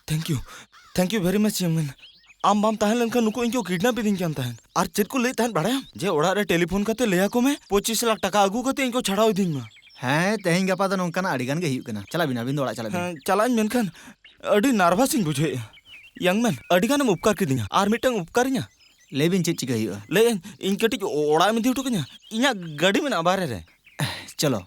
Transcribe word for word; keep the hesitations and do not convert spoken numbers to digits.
Thank you. Thank you very much, young man. ᱟᱢ ᱵᱟᱢ ᱛᱟᱦᱮᱸ ᱞᱮᱱᱠᱷᱟᱱ ᱱᱩᱠᱩ ᱤᱧ ᱠᱚ ᱠᱤᱰᱱᱟᱯ ᱤᱫᱤᱧ ᱠᱟᱱ ᱛᱟᱦᱮᱸᱫ᱾ ᱟᱨ ᱪᱮᱫ ᱠᱚ ᱞᱟᱹᱭᱮᱫ ᱛᱟᱦᱮᱸᱫ ᱵᱟᱲᱟᱭᱟᱢ? ᱡᱮ ᱚᱲᱟᱜ ᱨᱮ ᱴᱮᱞᱤᱯᱷᱳᱱ ᱠᱟᱛᱮ ᱞᱟᱹᱭ ᱟᱠᱚ ᱢᱮ ᱯᱚᱸᱪᱤᱥ ᱞᱟᱠᱷ ᱴᱟᱠᱟ ᱟᱹᱜᱩ ᱠᱟᱛᱮ ᱤᱧ ᱠᱚ ᱪᱷᱟᱲᱟᱣ ᱤᱫᱤᱧ ᱢᱟ᱾ ᱦᱮᱸ, ᱛᱮᱦᱮᱧ ᱜᱟᱯᱟ ᱫᱚ ᱱᱚᱝᱠᱟᱱᱟᱜ ᱟᱹᱰᱤ ᱜᱟᱱ ᱜᱮ ᱦᱩᱭᱩᱜ ᱠᱟᱱᱟ᱾ ᱪᱟᱞᱟᱜ ᱵᱤᱱ, ᱟᱹᱵᱤᱱ ᱫᱚ ᱚᱲᱟᱜ ᱪᱟᱞᱟᱜ ᱵᱤᱱ᱾ ᱦᱮᱸ, ᱪᱟᱞᱟᱜ ᱟᱹᱧ, ᱢᱮᱱᱠᱷᱟᱱ ᱟᱹᱰᱤ ᱱᱟᱨᱵᱷᱟᱥ ᱤᱧ ᱵᱩᱡᱷᱟᱹᱣᱮᱫᱼᱟ᱾ ᱭᱟᱝ ᱢᱮᱱ, ᱟᱹᱰᱤ ᱜᱟᱱᱮᱢ ᱩᱯᱠᱟᱨ ᱠᱤᱫᱤᱧᱟ᱾ ᱟᱨ ᱢᱤᱫᱴᱟᱝ ᱩᱯᱠᱟᱨᱤᱧᱟ? ᱞᱟᱹᱭ ᱵᱤᱱ, ᱪᱮᱫ ᱪᱤᱠᱟᱹ ᱦᱩᱭᱩᱜᱼᱟ? ᱞᱟᱹᱭ ᱟᱹᱧ, ᱤᱧ ᱠᱟᱹᱴᱤᱡ ᱚᱲᱟᱜ ᱮᱢ ᱤᱫᱤ ᱦᱚᱴᱚ ᱠᱟᱹᱧᱟ? ᱤᱧᱟᱹᱜ ᱜᱟᱹᱰᱤ ᱢᱮᱱᱟᱜᱼᱟ ᱵᱟᱦᱨᱮ ᱨᱮ᱾ ᱪᱚᱞᱚ,